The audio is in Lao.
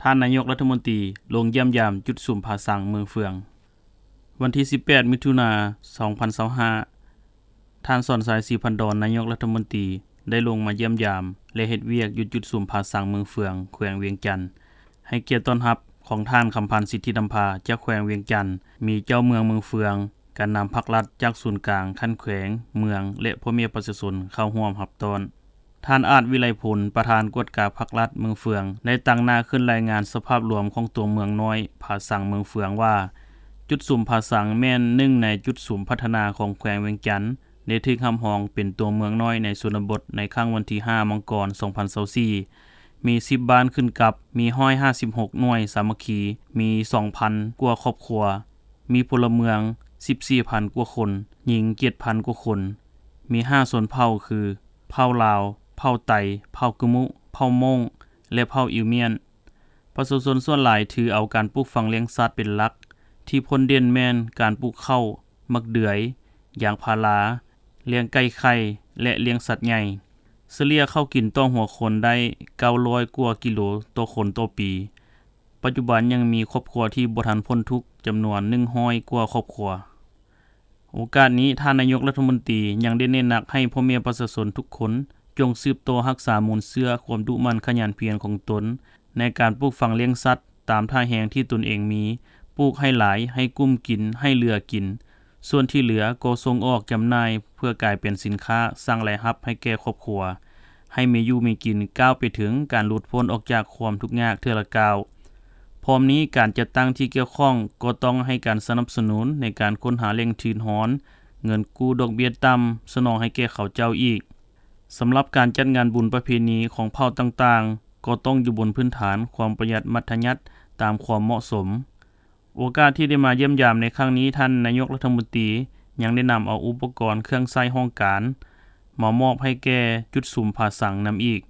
ທ່ານນາຍົກລັດຖະມົນຕີລົງຢ້ຽມຢາມຈຸດສຸມຜາສັງເມືອງເຟືອງ. ວັນທີສິບແປດ ມິຖຸນາ ສອງພັນຊາວຫ້າ ທ່ານ ສອນໄຊ ສີພັນດອນ ນາຍົກລັດຖະມົນຕີ ໄດ້ລົງມາຢ້ຽມຢາມ ແລະ ເຮັດວຽກຢູ່ຈຸດສຸມຜາສັງເມືອງເຟືອງ ແຂວງວຽງຈັນ. ໃຫ້ກຽດຕ້ອນຮັບຂອງທ່ານ ຄຳພັນ ສິດທິນຳພາ ຈາກແຂວງວຽງຈັນ, ມີເຈົ້າເມືອງເມືອງເຟືອງ, ການນຳພັກລັດຈາກສູນກາງ, ຂັ້ນແຂວງ, ເມືອງ ແລະ ພໍ່ແມ່ປະຊາຊົນເຂົ້າຮ່ວມຮັບຕ້ອນ. ທ່ານ ອາດ ວິໄລພົນ ປະທານກວດກາພັກລັດເມືອງເຟືອງ ໄດ້ຕາງໜ້າຂຶ້ນລາຍງານສະພາບລວມຂອງຕົວເມືອງນ້ອຍຜາສັງເມືອງເຟືອງວ່າ, ຈຸດສຸມຜາສັງແມ່ນໜຶ່ງໃນຈຸດສຸມພັດທະນາຂອງແຂວງວຽງຈັນ, ໄດ້ຖືກຮັບຮອງເປັນຕົວເມືອງນ້ອຍໃນຊົນນະບົດໃນຄັ້ງວັນທີຫ້າ ມັງກອນ ສອງພັນຊາວສີ່ ມີສິບບ້ານຂຶ້ນກັບ, ມີຮ້ອຍຫ້າສິບຫົກໜ່ວຍສາມັກຄີ, ມີສອງພັນກວ່າຄອບຄົວ, ມີພົນລະເມືອງສິບສີ່ພັນກວ່າຄົນ, ຍິງເຈັດພັນກວ່າຄົນ, ມີຫ້າຊົນເຜົ່າຄື ເຜົ່າລາວ, ເຜົ່າໄຕ, ເຜົ່າກຶມຸ, ເຜົ່າໂມ້ງ ແລະ ເຜົ່າອິວມຽນ. ປະຊາຊົນສ່ວນຫຼາຍຖືເອົາການປູກຝັງລ້ຽງສັດເປັນຫຼັກ, ທີ່ພົ້ນເດັ່ນແມ່ນການປູກເຂົ້າ, ໝາກເດືອຍ, ຢາງພາລາ, ລ້ຽງໄກ່ໄຂ່ ແລະ ລ້ຽງສັດໃຫຍ່. ສະເລ່ຍເຂົ້າກິນຕໍ່ຫົວຄົນໄດ້ເກົ້າຮ້ອຍກວ່າກິໂລຕໍ່ຄົນຕໍ່ປີ. ປັດຈຸບັນຍັງມີຄອບຄົວທີ່ບໍ່ທັນພົ້ນທຸກຈຳນວນໜຶ່ງຮ້ອຍກວ່າຄອບຄົວ. ໂອກາດນີ້, ທ່ານນາຍົກລັດຖະມົນຕີຍັງໄດ້ເນັ້ນໜັກໃຫ້ພໍ່ແມ່ປະຊາຊົນທຸກຄົນ ຈົ່ງສືບຕໍ່ຮັກສາມູນເຊື້ອຄວາມດຸໝັ່ນຂະຫຍັນພຽນຂອງຕົນ ໃນການປູກຝັງລ້ຽງສັດຕາມທ່າແຮງທີ່ຕົນເອງມີ, ປູກໃຫ້ຫຼາຍ, ໃຫ້ກຸ້ມກິນ, ໃຫ້ເຫຼືອກິນ, ສ່ວນທີ່ເຫຼືອກໍສົ່ງອອກຈຳໜ່າຍເພື່ອກາຍເປັນສິນຄ້າສ້າງລາຍຮັບໃຫ້ແກ່ຄອບຄົວ, ໃຫ້ມີຢູ່ມີກິນ, ກ້າວໄປເຖິງການຫຼຸດພົ້ນອອກຈາກຄວາມທຸກຍາກເທື່ອລະກ້າວ. ພ້ອມນີ້, ການຈັດຕັ້ງທີ່ກ່ຽວຂ້ອງກໍຕ້ອງໃຫ້ການສະໜັບສະໜູນໃນການຄົ້ນຫາແຫຼ່ງທຶນຮອນ, ເງິນກູ້ດອກເບ້ຍຕ່ຳ, ສະໜອງໃຫ້ແກ່ເຂົາເຈົ້າອີກ. ສຳລັບການຈັດງານບຸນປະເພນີຂອງເຜົ່າຕ່າງໆ ກໍຕ້ອງຢູ່ບົນພື້ນຖານຄວາມປະຢັດມັດທະຍັດຕາມຄວາມເໝາະສົມ. ໂອກາດທີ່ໄດ້ມາຢ້ຽມຢາມໃນຄັ້ງນີ້, ທ່ານນາຍົກລັດຖະມົນຕີຍັງໄດ້ນຳເອົາອຸປະກອນເຄື່ອງໃຊ້ຫ້ອງການມາມອບໃຫ້ແກ່ຈຸດສຸມຜາສັງນຳອີກ.